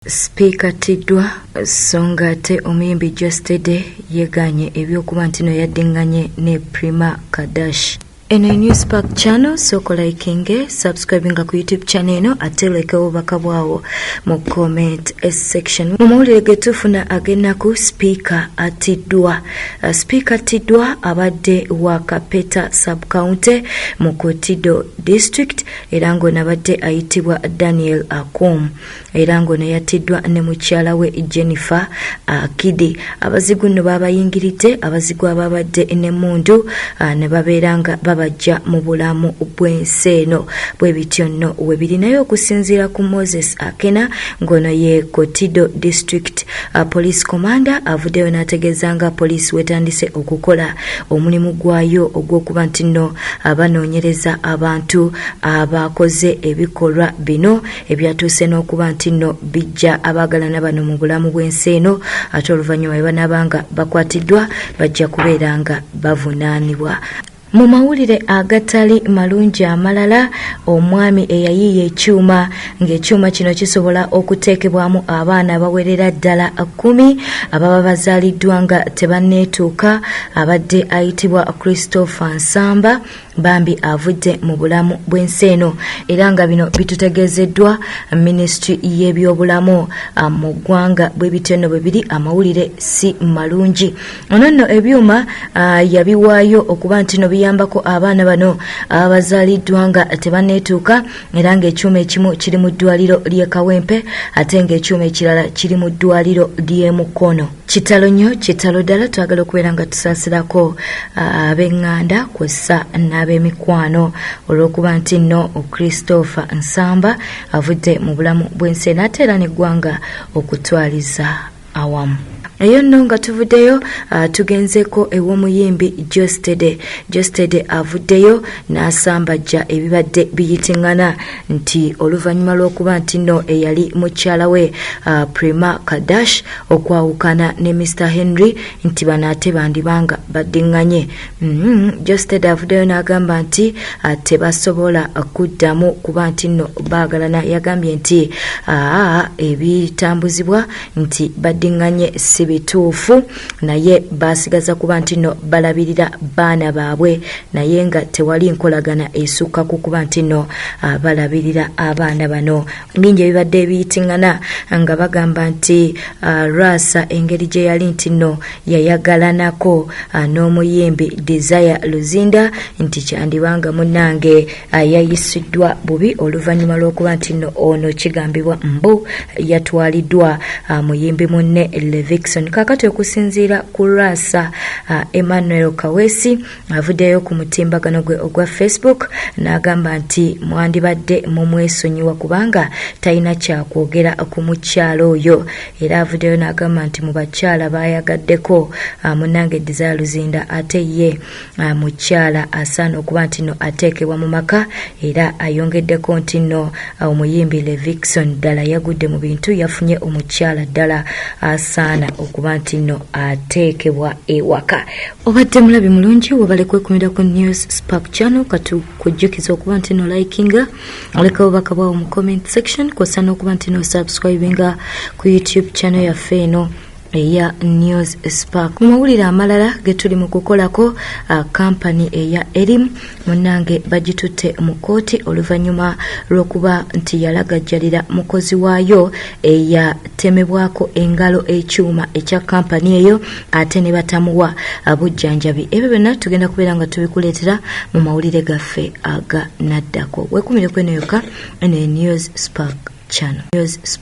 Sipiika attiddwa sso ng'ate omuyimbi Geosteady yeegaanye eby'okuba ntino yaddinganye ne Prima Kardash. Eno ye News Park Channel, sooka olikinge, subscribinga ku YouTube channel eno ate olekewo obubaka bwawo mu comment section. Mu mawulire ge tufuna ag'ennaku, sipiika attiddwa. Sipiika attiddwa abadde wa Kapeta sub-county mu Kotido district era ng'ono abadde ayitibwa Daniel Akum. Era ng'ono yattiddwa ne mukyala we Jennifer Akidi. Abazigu nno baabayingiridde, abazigu ababadde n'emmundu ne babeera nga babajja mu bulamu bw'ensi eno. Bwe bityo nno we biri, naye okusinziira ku Moses Akena ng'ono ye Kotido District Police Commander avuddeyo n'ategeeza nga poliisi wetandise okukola omulimu gwayo ogw'okuba nti nno banoonyereza abantu abakoze ebikolwa bino ebyatuuse n'okuba nti nno bijja abaagalana bano mu bulamu bw'ensi eno, ate oluvannyuma bwe banaaba nga bakwatiddwa bajja kubeera nga bavunaanibwa. Mu mawulire agatali malungi amalala, omwami eyayiiya ekyuma ng'ekyuma kino kisobola okuteekebwamu abaana abawerera ddala 10 ababa bazaaliddwa nga tebanneetuuka abadde ayitibwa Christopher Nsamba bambi avudde mu bulamu bw'ensi eno, era nga bino bitutegeezeddwa minisitule y'ebyobulamu mu ggwanga. Bwe bityo nno bwe biri, amawulire si malungi. Ono nno ebyuma yabiwaayo okuba nti no biyambako abaana bano abazaaliddwa nga tebanneetuuka, era ng'ekyuma ekimu kiri mu ddwaliro ly'e Kawempe ate ng'ekyuma ekirala kiri mu ddwaliro ly'e Mukono. Kitalo nnyo, kitalo ddala. Twagala okubeera nga tusaasirako ab'eŋŋanda kw'ossa n'ab'emikwano olw'okuba nti nno Christopher Nsamba avudde mu bulamu bw'ensi eno ate era n'eggwanga okutwaliza awamu. Eyo nno nga tuvuddeyo, tugenzeko ew'omuyimbi Geosteady. Geosteady avuddeyo n'asambajja ebibadde biyitiŋŋana nti oluvannyuma lw'okuba nti nno eyali mukyala we Prima Kardash okwawukana ne Mr Henry nti bano ate bandibanga baddiŋŋanye. Geosteady avuddeyo n'agamba nti tebasobola kuddamu kuba nti nno baagalana. Yagambye nti ebitambuzibwa nti baddiŋŋanye si bituufu, naye basigaza kuba nti nno balabirira baana baabwe, naye nga tewali nkolagana esukka ku kuba nti nno balabirira abaana bano. Bingi ebibadde ebiyitiŋŋana nga bagamba nti Lwasa engeri gye yali nti nno yayagalanako n'omuyimbi Desire Luzinda nti kyandibanga munnange yayisiddwa bubi oluvannyuma lw'okuba nti nno ono kigambibwa mbu yatwaliddwa muyimbi munne Levixone. Kaakati okusinziira ku Lwasa, Emmanuel Kaweesi avuddeyo ku mutimbagano gwe ogwa Facebook n'agamba nti mwandibadde mumwesonyiwa kubanga talina kyakwogera ku mukyala oyo, era avuddeyo n'agamba nti mu bakyala baayagaddeko munnange Desire Luzinda ate ye mukyala asaana okuba nti nno ateekebwa mu maka. Era ayongeddeko nti nno omuyimbi Levixone ddala yagudde mu bintu, yafunye omukyala ddala asaana okuba nti nno ateekebwa ewaka. Obadde mulabi mulungi, webale kwekumira ku News Spark Channel. Katukujjukiza okuba nti no likinga, oleka obubaka bwawo mu comment section, kw'ossa n'okuba nti no subscribinga ku YouTube channel yaffe eno eya News Spark. Mu mawulire amalala ge tuli mu kukolako, kampani eya Erim munnange bagitutte mu kkooti oluvannyuma lw'okuba nti yalagajjalira mukozi waayo eyatemebwako engalo ekyuma ekya kampani eyo ate ne batamuwa bujjanjabi. Ebyo byonna tugenda kubeera nga tubikuleetera mu mawulire gaffe aga naddako. Weekumire kweno yokka, eno ye News Spark Channel. News Spark.